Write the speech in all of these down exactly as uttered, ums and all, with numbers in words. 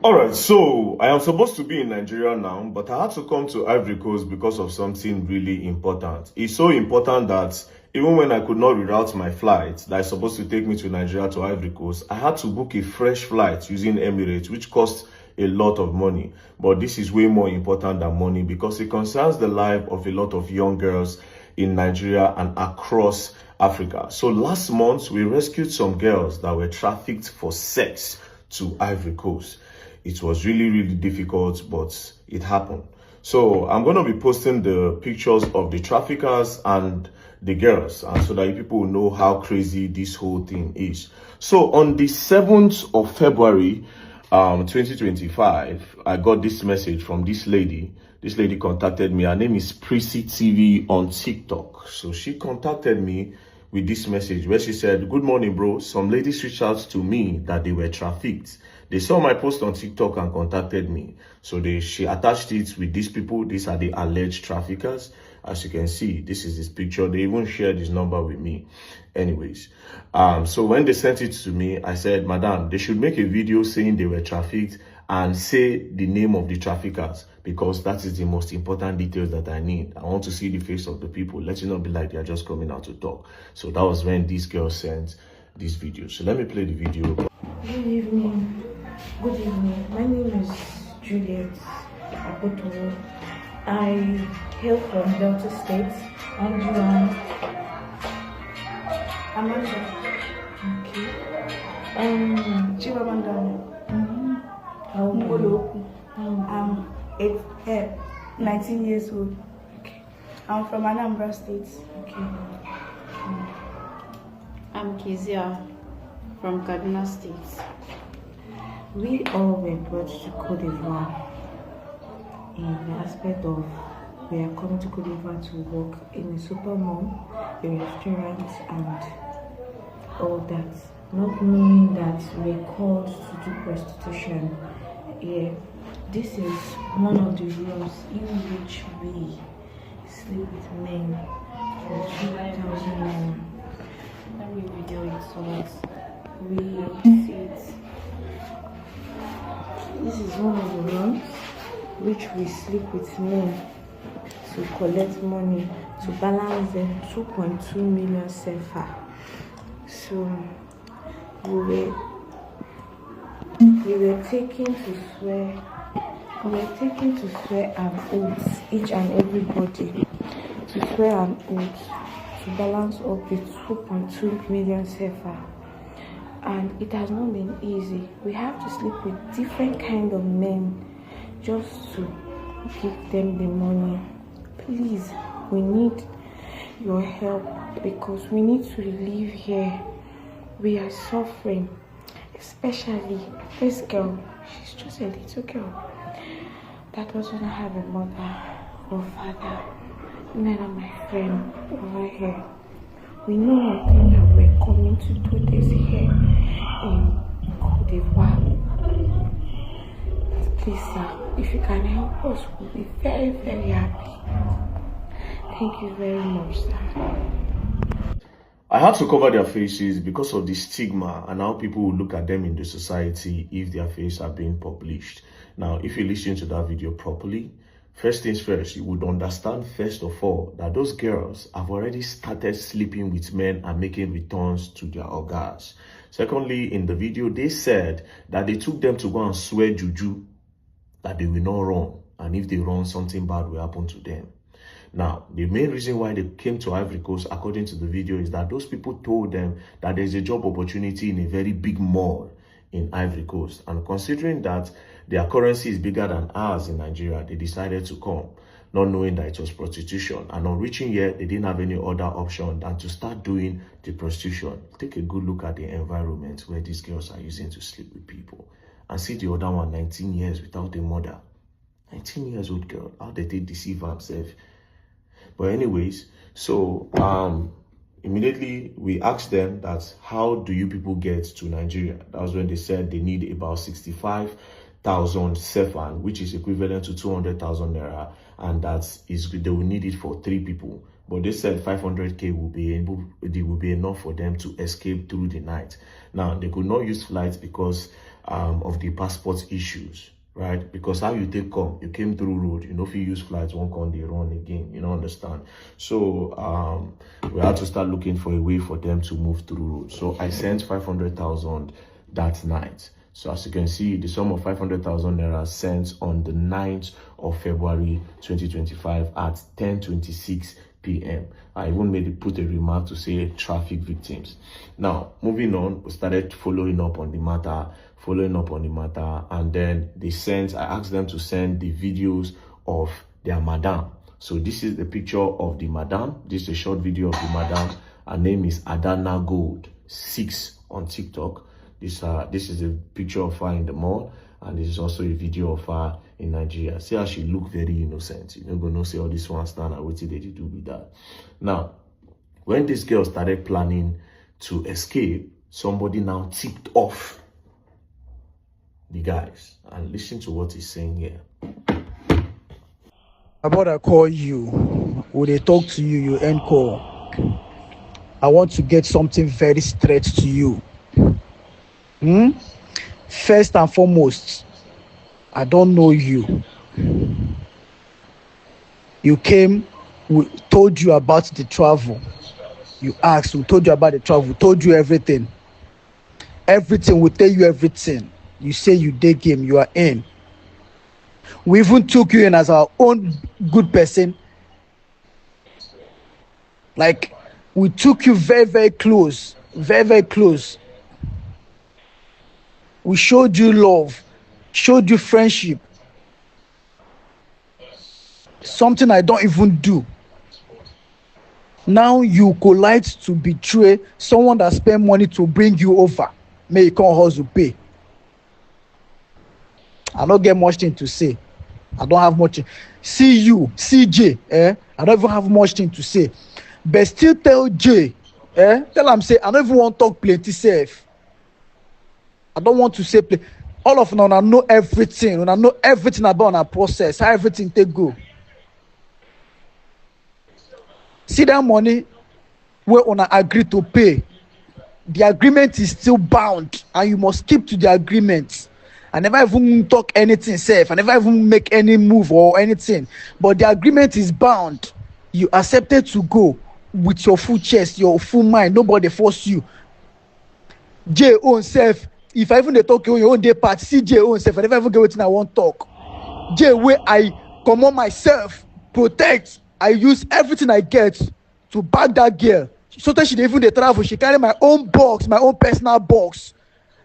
All right, so I am supposed to be in Nigeria now, but I had to come to Ivory Coast because of something really important. It's so important that even when I could not reroute my flight that is supposed to take me to Nigeria to Ivory Coast, I had to book a fresh flight using Emirates, which cost a lot of money. But this is way more important than money because it concerns the life of a lot of young girls in Nigeria and across Africa. So last month, we rescued some girls that were trafficked for sex to Ivory Coast. It was really, really difficult, but it happened. So I'm going to be posting the pictures of the traffickers and the girls, and so that you people know how crazy this whole thing is. So on the seventh of February, um, twenty twenty-five, I got this message from this lady. This lady contacted me. Her name is Prissy T V on TikTok. So she contacted me with this message where she said, "Good morning, bro. Some ladies reached out to me that they were trafficked. They saw my post on TikTok and contacted me." So they, she attached it with these people. These are the alleged traffickers. As you can see, this is this picture. They even shared this number with me. Anyways, um, so when they sent it to me, I said, "Madam, they should make a video saying they were trafficked and say the name of the traffickers, because that is the most important details that I need. I want to see the face of the people. Let it not be like they are just coming out to talk." So that was when this girl sent this video. So let me play the video. Good evening. Good evening. My name is Juliet Akotowo. I hail from Delta State. And you are? Amanda. Okay. Um, Chimamanda. Mm-hmm. How old are you? How old are you? I'm eight, eh, nineteen years old. Okay. I'm from Anambra State. Okay. I'm Kezia from Kaduna State. We all were brought to Cote d'Ivoire in the aspect of we are coming to Cote d'Ivoire to work in a super mall, a restaurant, and all that, not knowing that we're called to do prostitution. Yeah, this is one of the rooms in which we sleep with men for two thousand naira. Let me video it so that we see it. This is one of the rooms which we sleep with men to collect money to balance them two point two million sefa. So we were we were taken to swear we were taken to swear an oath, each and everybody to swear an oath to balance up the two point two million sefa. And it has not been easy. We have to sleep with different kind of men just to give them the money. Please, we need your help because we need to live here. We are suffering, especially this girl. She's just a little girl that doesn't have a mother or father. Neither my friend over here. We know that we're coming to do this here in Cote d'Ivoire. Please, sir, if you can help us, we'll be very, very happy. Thank you very much, sir. I had to cover their faces because of the stigma and how people will look at them in the society if their faces are being published. Now, if you listen to that video properly, first things first, you would understand, first of all, that those girls have already started sleeping with men and making returns to their ogas. Secondly, in the video, they said that they took them to go and swear juju that they will not run, and if they run, something bad will happen to them. Now, the main reason why they came to Ivory Coast, according to the video, is that those people told them that there's a job opportunity in a very big mall in Ivory Coast. And considering that their currency is bigger than ours in Nigeria, they decided to come, not knowing that it was prostitution. And on reaching here, they didn't have any other option than to start doing the prostitution. Take a good look at the environment where these girls are using to sleep with people. And see the other one, nineteen years without a mother. Nineteen years old girl, how did they deceive herself? But anyways, so um immediately we asked them that, "How do you people get to Nigeria?" That was when they said they need about sixty-five thousand sefa, which is equivalent to two hundred thousand naira, and that is they will need it for three people. But they said five hundred k will be able, it will be enough for them to escape through the night. Now, they could not use flights because um, of the passport issues, right? Because how you take come, you came through road, you know, if you use flights, one con they run again, you don't understand. So um, we had to start looking for a way for them to move through road. So I sent five hundred thousand that night. So as you can see, the sum of five hundred thousand naira sent on the ninth of February twenty twenty-five at ten twenty-six p.m. I even made it put a remark to say traffic victims. Now, moving on, we started following up on the matter, following up on the matter, and then they sent, I asked them to send the videos of their madam. So this is the picture of the madam. This is a short video of the madam. Her name is Adana Gold six on TikTok. This uh, this is a picture of her in the mall, and this is also a video of her in Nigeria. See how she look very innocent. You know, gonna say all this one stand and what did they do with that. Now, when this girl started planning to escape, somebody now tipped off the guys. And listen to what he's saying here. My brother call you. Will they talk to you? You end call. I want to get something very straight to you. Hmm? First and foremost, I don't know you. You came, we told you about the travel. You asked, we told you about the travel, told you everything. Everything, we tell you everything. You say you dey game, you are in. We even took you in as our own good person. Like, we took you very, very close, very, very close. We showed you love, showed you friendship. Something I don't even do. Now you collide to betray someone that spent money to bring you over. May you come hustle pay. I don't get much thing to say. I don't have much. See you, C J. Eh? I don't even have much thing to say. But still tell J. Eh? Tell him say I don't even want talk plenty safe. I don't want to say play. All of now, I know everything. I know everything about our process, how everything take go. See that money where una agree to pay. The agreement is still bound, and you must keep to the agreement. I never even talk anything safe. I never even make any move or anything. But the agreement is bound. You accepted to go with your full chest, your full mind. Nobody force you. J own self. If I even dey talk your own day part, see J own self. I never even get wetin I wan talk. J wey I comot myself, protect. I use everything I get to back that girl. So that she dey even dey travel. She carry my own box, my own personal box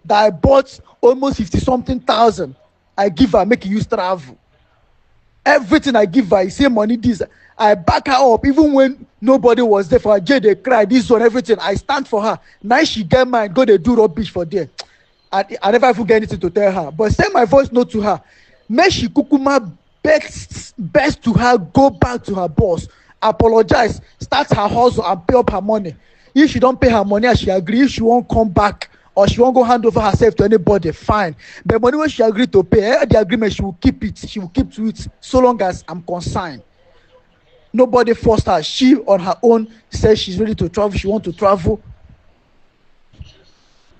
that I bought almost fifty something thousand. I give her, make you use travel. Everything I give her, I say money this. I back her up, even when nobody was there for her. J dey cry, this one, everything. I stand for her. Now she get mine, go dey do rubbish for there. I, I never even get anything to tell her. But send my voice note to her. Make she kukuma best, best to her, go back to her boss, apologize, start her hustle and pay up her money. If she don't pay her money as she agree, if she won't come back or she won't go hand over herself to anybody, fine. But money when she agreed to pay, eh, the agreement, she will keep it. She will keep to it so long as I'm concerned. Nobody forced her. She on her own says she's ready to travel. She wants to travel.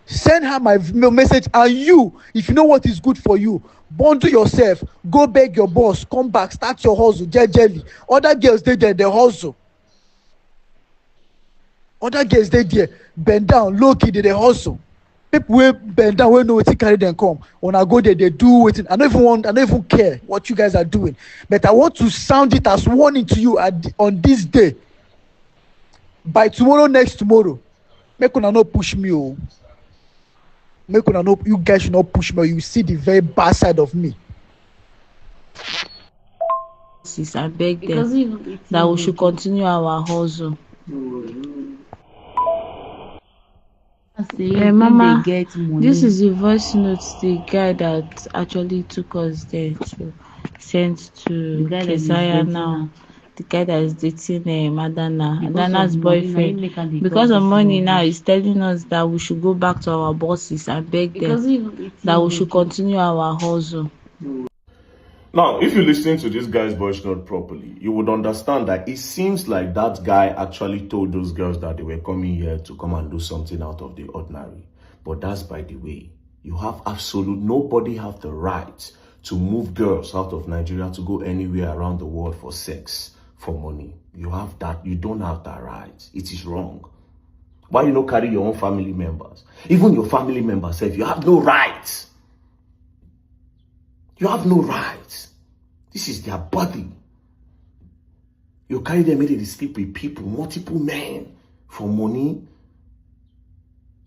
Send her my message. And you, if you know what is good for you, bundle yourself, go beg your boss, come back, start your hustle, jelly. Other girls, they there, they hustle. Other girls, they there, bend down, low key, they, they hustle. People will bend down, will know what carry them come. When I go there, they do it. I don't even want, I don't even care what you guys are doing. But I want to sound it as warning to you at, on this day. By tomorrow, next tomorrow, make una no push me, oh. Make una no, you guys should not push me. You see the very bad side of me. Sis, I beg them that we should continue our hustle. Hey, Mama, this is the voice note the guy that actually took us there to send to Keziah now. The guy that is dating uh, Madana, Adana's boyfriend. Because of money now, he's telling us that we should go back to our bosses and beg them that we should continue our hustle. Now, if you listen to this guy's voice note properly, you would understand that it seems like that guy actually told those girls that they were coming here to come and do something out of the ordinary. But that's by the way. You have absolute, nobody have the right to move girls out of Nigeria to go anywhere around the world for sex, for money. You have that, you don't have that right. It is wrong. Why you no carry your own family members? Even your family members sef, you have no right. You have no right. This is their body. You carry them, make they sleep with people, multiple men for money.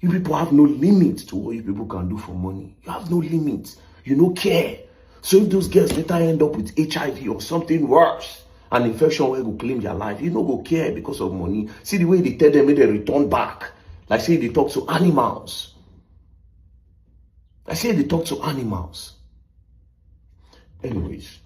You people have no limit to what you people can do for money. You have no limit. You no care. So if those girls later end up with H I V or something worse, an infection wey go claim their life, you no go care because of money. See the way they tell them, make they return back. Like say they talk to animals. I say they talk to animals. Anyways,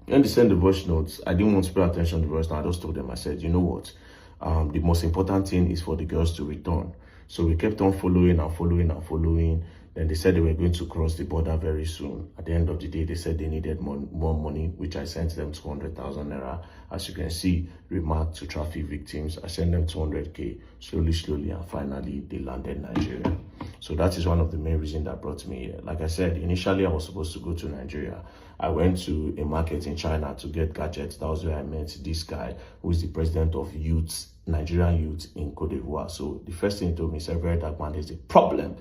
when they send the voice notes, I didn't want to pay attention to the voice note. I just told them, I said, you know what? Um, the most important thing is for the girls to return. So we kept on following and following and following. Then they said they were going to cross the border very soon. At the end of the day, they said they needed more, more money, which I sent them two hundred thousand naira. As you can see, remark to traffic victims, I sent them two hundred K. Slowly, slowly, and finally, they landed Nigeria. So that is one of the main reasons that brought me here. Like I said, initially I was supposed to go to Nigeria. I went to a market in China to get gadgets. That was where I met this guy who is the president of youth, Nigerian youth in Cote d'Ivoire. So the first thing he told me, he said, very dark man, there's a problem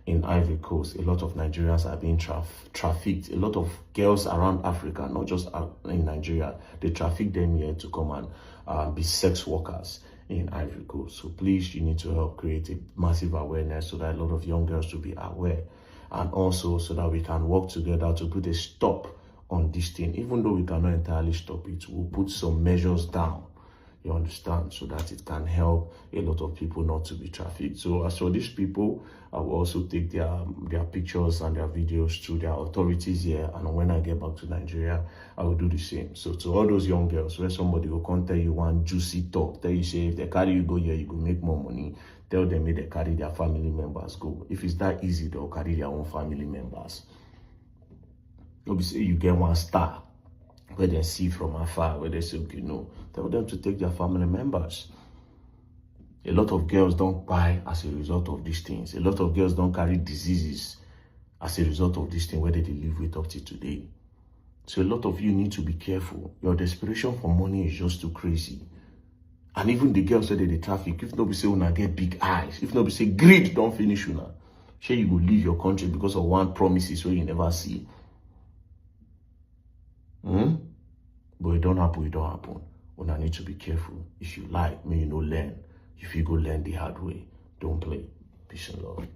in Ivory Coast. A lot of Nigerians are being traf- trafficked. A lot of girls around Africa, not just out in Nigeria, they traffic them here to come and uh, be sex workers in Ivory Coast. So please, you need to help create a massive awareness so that a lot of young girls will be aware, and also so that we can work together to put a stop on this thing. Even though we cannot entirely stop it, we'll put some measures down. You understand? So that it can help a lot of people not to be trafficked. So as for these people, I will also take their their pictures and their videos to their authorities here. And when I get back to Nigeria, I will do the same. So to all those young girls, where somebody will come tell you one juicy talk, tell you say if they carry you go here, you go make more money. Tell them, make they carry their family members go. If it's that easy, they'll carry their own family members. No be say you get one star where they see from afar, where they say, okay, no. Tell them to take their family members. A lot of girls don't die as a result of these things. A lot of girls don't carry diseases as a result of this thing where they live with up to today. So a lot of you need to be careful. Your desperation for money is just too crazy. And even the girls that they traffic, if no be say una get big eyes, if no be say greed don't finish una, shey you go leave your country because of one promises wey you never see? Hmm? But it don't happen, it don't happen. Una need to be careful. If you like, may you no learn. If you go learn the hard way, don't play. Peace and love.